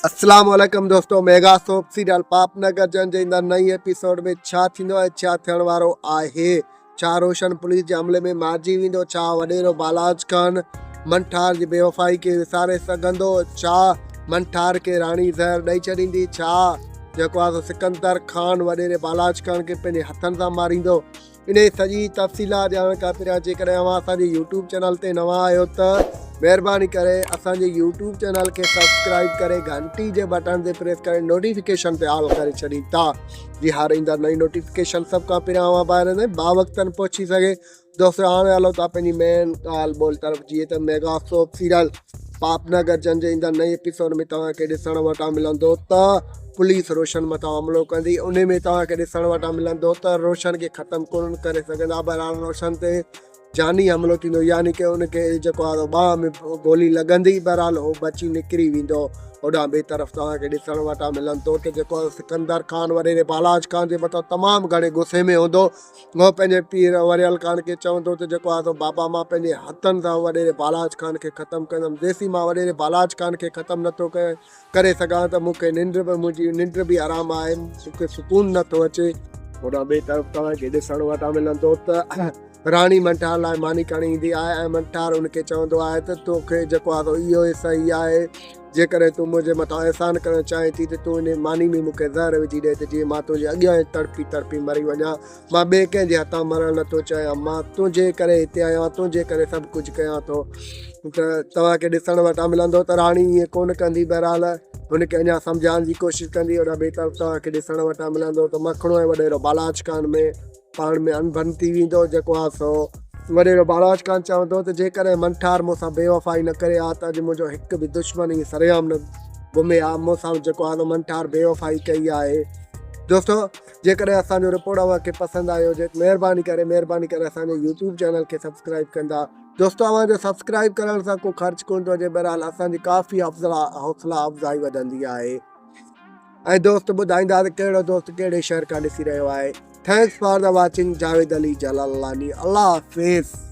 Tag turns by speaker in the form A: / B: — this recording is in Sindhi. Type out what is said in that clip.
A: اسلام عليڪم دوستو ميگا سوپ سيريل پاپ نگر جن جي ايندڙ نئين ايپيسوڊ ۾ ڇا ٿيندو ۽ ڇا ٿيڻ وارو آهي ڇا روشن پوليس جي حملي ۾ مارجي ويندو ڇا وڏيرو بالاچ خان منٺار جي بيوفائي کي وساري سگهندو ڇا منٺار کي راڻي زهر ڏئي ڇڏيندي ڇا جيڪو آهي سو سڪندر خان وڏيري بالاچ خان کي پنهنجي هٿن سان ماريندو انهيء سڄي تفصيلات ڄاڻڻ کان پهريان جيڪڏهن اوهان اسان جي يوٽيوب چينل تي نوان آهيو ته مهرباني ڪري اسان جي يوٽيوب چينل کي سبسڪرائيب ڪري گهنٽي جي بٽڻ تي پريس ڪري نوٽيفڪيشن تي آل ڪري ڇڏيندا جي هر ايندڙ نئين نوٽيفڪيشن سڀ کان پهريان اوهان ٻاهر تائين باوقتن پهچي سگهي. دوستو هاڻي هلو ٿا پنهنجي مين ڳالهه ٻولهه طرف جيئن ته ميگا سوپ سيريل پاپ نگر جن جي ايندڙ نئين ايپيسوڊ ۾ توهان کي ڏسڻ وٽان ملندو ته پوليس روشن مٿان حملو ڪندي انهي ۾ توهان کي ڏسڻ وٽان ملندو ته روشن کي ختم ڪونه ڪري سگهندا بهرحال روشن تي جاني حملو ٿيندو يعني ڪه ان کي جيڪو آهي ٻانهن ۾ گولي لڳندي بهرحال هو بچي نڪري ويندو هوڏانهن ٻئي طرف توهان کي ڏسڻ وٽان ملندو ته جيڪو سڪندر خان وڏيري بالاچ خان جي مٿان تمام گهڻي غصي ۾ هوندو هو پنهنجي پيء وريل خان کي چوندو ته جيڪو آهي سو بابا مان پنهنجي هٿن سان وڏيري بالاچ خان کي ختم ڪندم جيسين مان وڏيري بالاچ خان کي ختم نٿو ڪري سگهان ته مون کي ننڊ به منهنجي ننڊ به حرام آهي مون کي سڪون نٿو اچي. هوڏانهن ٻئي طرف توهان کي ڏسڻ وٽان ملندو ته راڻي منٺار لاء ماني کڻي ايندي آهي ۽ منٺار ان کي چوندو آهي ته توکي جيڪو آهي سو اهو ئي صحيح آهي جيڪڏهن تون منهنجي مٿان احسان ڪرڻ چاهين ٿي ته تون انهيء ماني ۾ مون کي زهر وجهي ڏي ته جيئن مان تنهنجي اڳيان ئي تڙپي تڙپي مري وڃان. مان ٻئي ڪنهن جي هٿان مرڻ نه ٿو چاهيان. مان تنهنجي ڪري هتي آيو آهيان، تنهنجي ڪري سڀ ڪجهه ڪيان ٿو. ته توهان کي ڏسڻ وٽان ملندو ته راڻي ائين ڪونه ڪندي. بهرحال هن کي اڃا سمجهائڻ جي ڪوشش ڪندي. هوڏانهن ٻئي طرف توهان کي ڏسڻ وٽان ملندو ته مکڻو ۽ وڏيرو بالاچ خان ۾. پاڻ ۾ اڻبڻت ٿي ويندو، جيڪو آ سو وڏيرو بالاچ خان چوندو ته جيڪڏهن منٺار مون سان بيوفائي نه ڪري ها ته اڄ منهنجو هڪ به دشمن ائين سرعام نه گهمي ها، مون سان جيڪو آ سو منٺار بيوفائي ڪئي آهي. دوستو جيڪڏهن اسان جو رپورٽ اوهان کي پسند آيو هجي ته مهرباني ڪري مهرباني ڪري اسان جي يوٽيوب چينل کي سبسڪرائيب ڪندا. دوستو اوهان جو سبسڪرائيب ڪرڻ سان ڪو خرچ ڪونه ٿو اچي بهرحال اسان جي ڪافي حوصلا افزائي وڌندي آهي. ۽ دوست ٻڌائيندا ته ڪهڙو دوست ڪهڙي شهر کان ڏسي رهيو آهي thanks for the watching Javed Ali Jalalani Allah Hafiz.